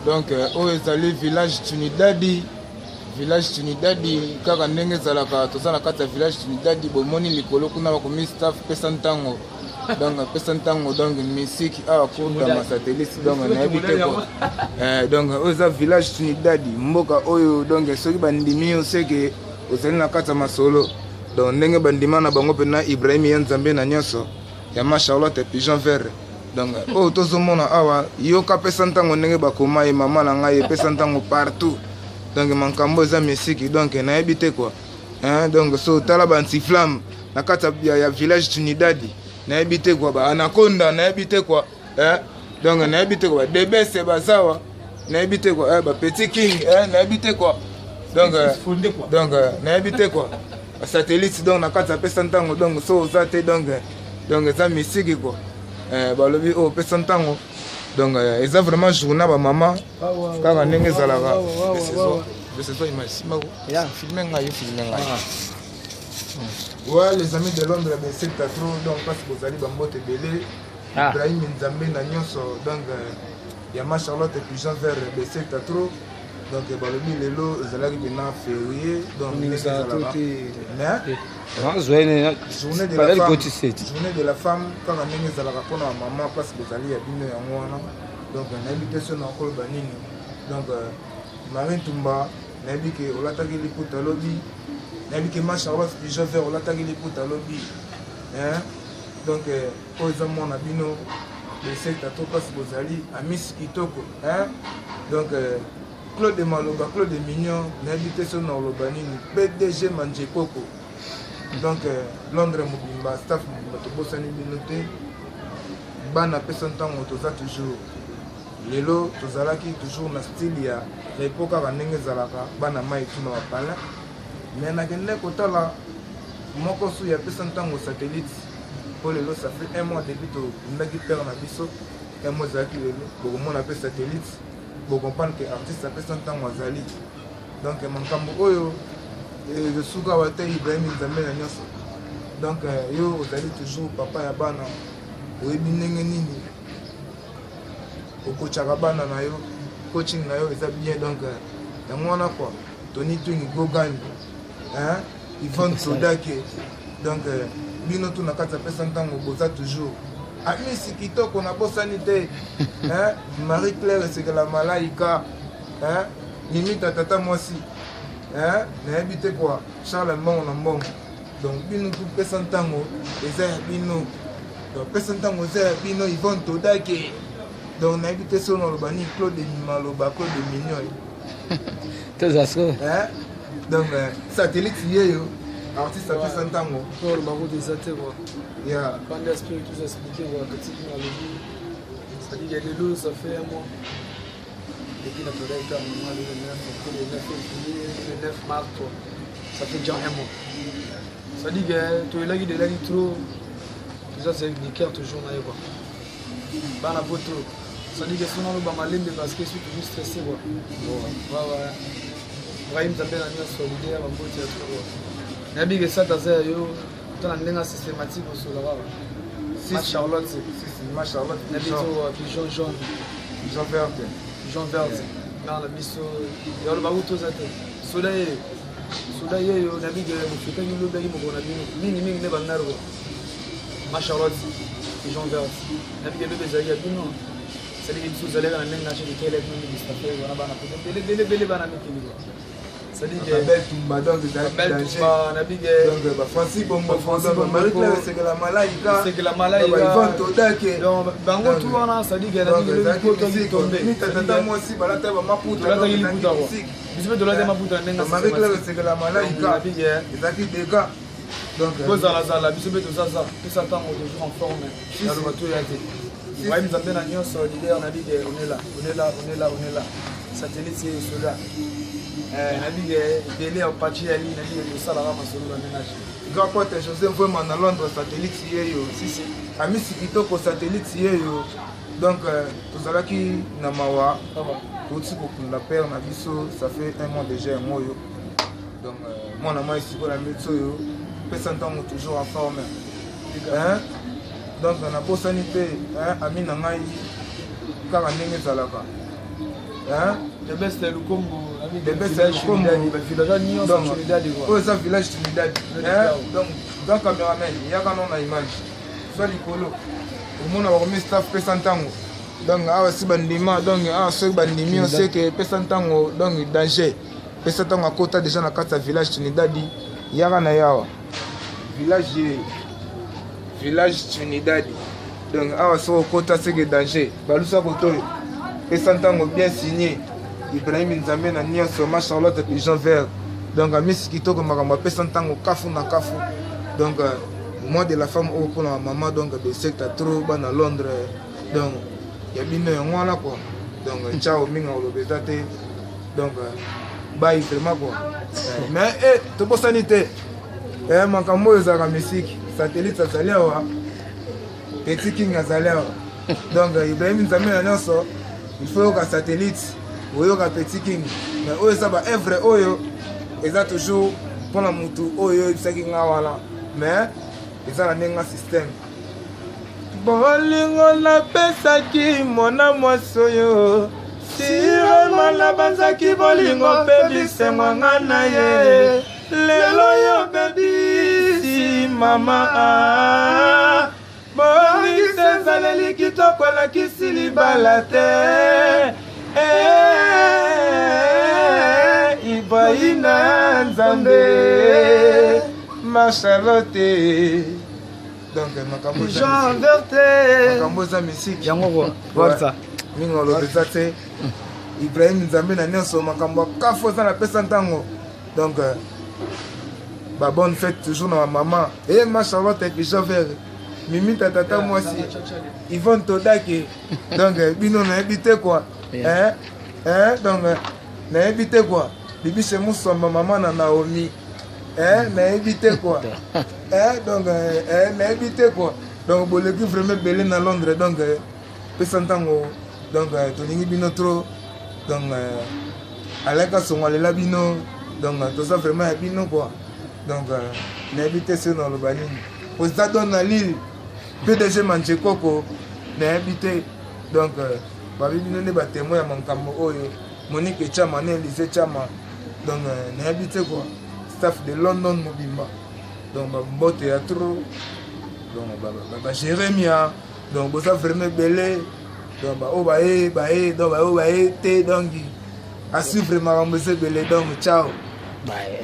Donc oyo ezali village Trinidad, village Trinidad kaka ndenge ezalaka, toza na kati ya village Trinidad. Bomoni likolo kuna bakomi staff pesa ntango, donc pesa ntango, donc misiki awa kurdama satellite, donc nayebi te quoi. Donc oyo eza village Trinidad, mboka oyo donc soki bandimi yo seke ozali na kati ya masolo. Donc ndenge bandima na bango mpena Ibrahim ya Nzambe na nyonso ya ma Charlotte Pigeon Vert. Donc oyo tozomona awa, yoka pesa ntango ndenge bakoma ye, mama na ngai epesa ntango partout. Donc makambo eza misiki, donc nayebi te quoi, hein? Donc so tala ba antiflamme na kati ya village Trinidad, nayebi te quoi, ba anaconda nayebi te quoi, hein? Donc nayebi te quoi, ba debese bazawa nayebi te quoi, ba petit king, hein? Nayebi te quoi, donc nayebi te quoi, satellite donc na kati ya pesa ntango. Donc so oza te, donc eza misiki quoi. Balobi oyo pesa ntango, donc eza vraiment journée bamama kaka ndenge ezalaka. Filme ngai, yo filme ngai. Ouais, les amis de Londres, besecta trop. Donc place bozali, bambote ebele. Ibrahim Nzambe na nyonso, donc ya ma Charlotte Pigeon Vert, besecta trop. Donc balobi lelo ezalaki mpena férié, donc ndenge ezalaka, mais journée de la femme, journée de la femme kaka ndenge ezalaka mpona bamama. Place bozali, ya bino yango wana. Donc nayebi te so nakoloba nini. Donc Marie Ntumba, nayebi ke olataki liputa lobi, nayebi ke ma Charlotte Pigeon Vert olataki liputa lobi. Donc oyo eza mwana bino besecta to place bozali, Amisi Kitoko. Donc Claude Maloba, Claude Mignon, nayebi te so nakoloba nini, PDG Manjekoko. Donc Londres mobimba, staff mobimba, tobosani bino te. Bana pesa ntango, toza toujours. Lelo tozalaki toujours na style ya repos kaka ndenge ezalaka, bana mai tuna bapalin. Mais nakende kotala moko su ya pesa ntango satellite, mpo lelo ça fait un mois depuis tokundaki père na biso. Un mois ezalaki lelo. Bokomona mpe satellite, bocomprendre ke artiste apesa ntango azali. Donc makambo oyo esuka wa te. Ibrahim Nzambe na nyonso, donc yo ozali toujours papa ya bana, oyebi ndenge nini okochaka bana na yo, coaching na yo eza bien. Donc yango wana quoi, Tony Twing Gogan, hein, Yvonne Sodake. Donc bino tu na kati ya pesa ntango boza toujours. Amisi Kitoko, nabosani te, hein, Marie Claire Esekela Malaika, hein, Mimita tata mwasi, hein, nayebi te quoi, Charles Mbongo na Mbongo. Donc bino tu pesa ntango eza ya bino, donc pesa ntango eza ya bino. Yvonne Todake, donc nayebi te so naloba nini, Claude Maloba, Claude Mignon. Toza siko. Donc satellite yeyo, artiste apesa ntango. Toloba kutu eza te quoi. Ya bande esprit tous expliqué quoi, petit nalobi, c'est-à-dire que lelo ça fait un mois depuis na tolaki kaka mama le 9, le 9 février, le 9 mars quoi. Ça fait déjà un mois, c'est-à-dire que toyelaki delaki trop, toza c'est du cœur toujours na ye quoi. Bana poto, c'est-à-dire que soki naloba malembe parce que je suis toujours stressé quoi. Ouais, Ibrahim Nzambe na nyonso, leader, bamboti ya trop quoi. Nayebi ke sat aza ya yo to na ndenge systématique osola kaka ma Charlotte. Si, ma Charlotte. Na biso pigeon jaune. Pigeon verte. Pigeon verte nga na biso ya loba kutu oza te. Soda ye, soda yeyo, nayebi ke bofetaki lobi, mokolo na bino mingimingi nde bamare quoi. Ma Charlotte Pigeon Verte, nayebi ke lobi ezalaki ya bino, c'est-à-dire biso ozalaka na ndenge nache likele bino mingi wana bana poto ebele ebele ebele, bana mikili quoi, c'est-à-dire que Belle Tumba, donc ezalaki Belle danger. Tumba, nayebi ke Donc ba Francis Bombo, Francis donc Marie Claire Esekela Malaika. Esekela Malaika. Yvonne Todake. Donc bango Donc, tu wana, c'est-à-dire ke donc nayebi ke lobi ezalaki poto musique. tombe. Tata mwasi balata bamaputa. Tolataki liputa quoi, biso mpe tolata maputa ndenge Marie Claire Esekela Malaika. Nayebi ke ezalaki dégâts, donc kozalazala biso mpe tozaza pesa ntango toujours en forme, naloba toya te. Ibrahim Nzambe na nyonso, leader, nayebi ke on est là, on est là, on est là, on est là. Satellite ye soda, nayebi ke ebele ya pachi yali, nayebi ke tosalaka masolo na ménage. Grand pote José Mvwema na Londres, satellite yeyo. Sisi. Amisi Kitoko, satellite yeyo. Donc tozalaki na mawa, touti kokunda père na biso, ça fait un mois déjà yango oyo. Donc mwana mai sikoyo na miti oyo pesa ntango toujours en forme, hein? Donc nabosani te, hein, ami na ngai. Kaka ndenge ezalaka. The best ya Lukombo, The best ya Lukombo. Village nyonso Trinidad quoi. Oyo eza village Trinidad. Donc, dans cameraman, yaka non na image. Soit likolo. Omona bakomi staff pesa ntango. Donc awa si bandima, donc awa soki bandimi oseke pesa ntango, donc danger. Pesa ntango akota déjà na kati ya village Trinidad. Yaka na yawa. Village ye. Village Trinidad. Donc awa soki okota seke danger. Balusa kotoyo. Pesa ntango bien signé. Ibrahim Nzambe na nyonso, ma Charlotte Pigeon Vert. Donc amisi kitoko makambo apesa ntango kafu na kafu. Donc mois de la femme oyo mpona mama, donc besecta trop bana Londres. Donc ya bino yango wana quoi. Donc ciao mingi koloba eza te. Donc bye vraiment quoi. Mais tobosani te. Makambo oyo ezalaka misiki. Satellite azali awa. Petit King azali awa. Donc Ibrahim Nzambe na nyonso, il faut yoka satellite, oyoka Petit King. Mais oyo eza ba œuvre oyo eza toujours mpona mutu oyo oyebisaki nga wana. Mais eza na ndenge système. Bolingo napesaki mwana mwasi oyo, sirema nabanzaki bolingo mpe bisengo nga na ye. Lelo yo bebisi mama, bongisa ezaleli kitoko elakisi libala te. Ibrahima Nzambe, ma Charlotte. Donc makambo Jean Verte, makambo eza misiki yango quoi. Ça mingi oloba eza te. Ibrahim Nzambe na nyonso, makambo akafu eza na pesa ntango. Donc ba bonne fête toujours na mama et ma Charlotte et Jean Vert, Mimi tata mwasi Yvonne Todake. Donc bino nayebi te quoi. Hein hein, donc nayebi te quoi. Bibi chez Musomba, mama na Naomi. Hein, nayebi te quoi. Hein, donc nayebi te quoi. Donc boleki vraiment belé na Londres. Donc pesa ntango, donc tolingi bino trop. Donc alaka songo alela bino. Donc toza vraiment ya bino quoi. Donc nayebi te soki naloba nini. Président Don na Lille, PDG Manjekoko, nayebi te. Donc babi bino nde batémoin ya makambo oyo. Monique Chama na Elise Chama. Donc nayebi te quoi. Staff de London mobimba. Donc bambote ya trop. Donc ba Jérémia. Donc boza vraiment ebele. Donc baoyo baye baye, donc baoyo baye te, donc à suivre makambo eza ebele. Donc ciao. Bye.